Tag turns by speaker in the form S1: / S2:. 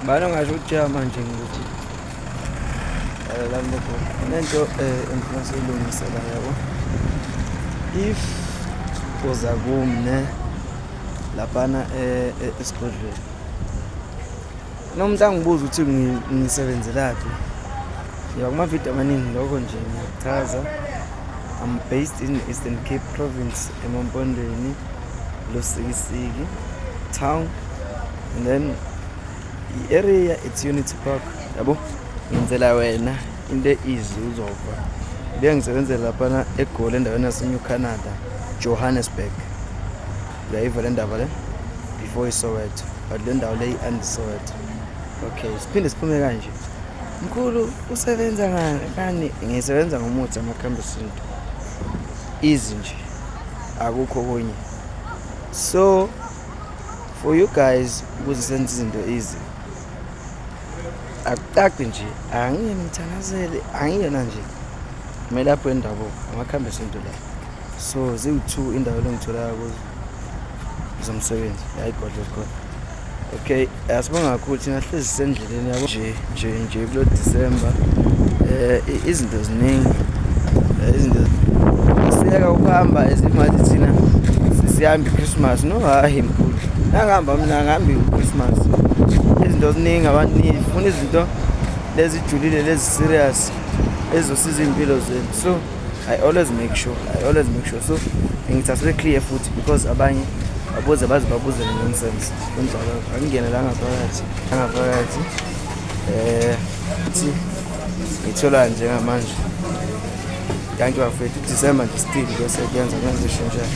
S1: Bani ongasho ukuthi manje ngikuthi lalami bogogo nento engifuna siyilungise la, yabo. If uza kumne laphana esigodlweni, nomuntu angibuza ukuthi ngisebenzelaphi, ngiba kumavidiyo amaningi, lokho nje ngiyakuchaza. I'm based in Eastern Cape Province, eMampondweni, Lusikisiki town, and then i-area, it's Unity Park, yabo. Ngenzela wena into easy uzova. Beke ngisebenzela laphana eGoli, endaweni yase-New Canada, Johannesburg. Uyayiva le ndaba le before iSoweto, but le ndawo le i-under Soweto. Okay, siphinde siphume kanje. Mkhulu, usebenza ngani? Kani ngisebenza ngomuthi, amakhambi esintu, easy nje, akukho kunye. So for you guys, ukuze senze izinto easy, akucaci nje, angiyena umthandazeli, angiyena nje umelaphi wendabuko, amakhambi esintu la. So ziwu-two indawo lengitholaka kuzo zomsebenzi la igodlo zikhona. Okay, asibonga kakhulu. Thina hlezi sisendleleni, yabo, nje nje nje kulo December izinto ziningi, izinto siyeka ukuhamba ezimathi thina sihamba iChristmas. No, hayi mkhulu, nangihamba mina ngihambi iChristmas. Izinto ziningi, abantu nifuna izinto lezijulile, lezi serious, ezizosiza iy'mpilo zenu. So I always make sure, I always make sure. So ngithi asibe clear futhi, because abanye babuze baze babuze nonsense. Kunjalo, angingene la ngaphakathi, ngaphakathi futhi ngithola njengamanje. Dankie bafethu. December nje still bese kuyenza kwenza ishintsha.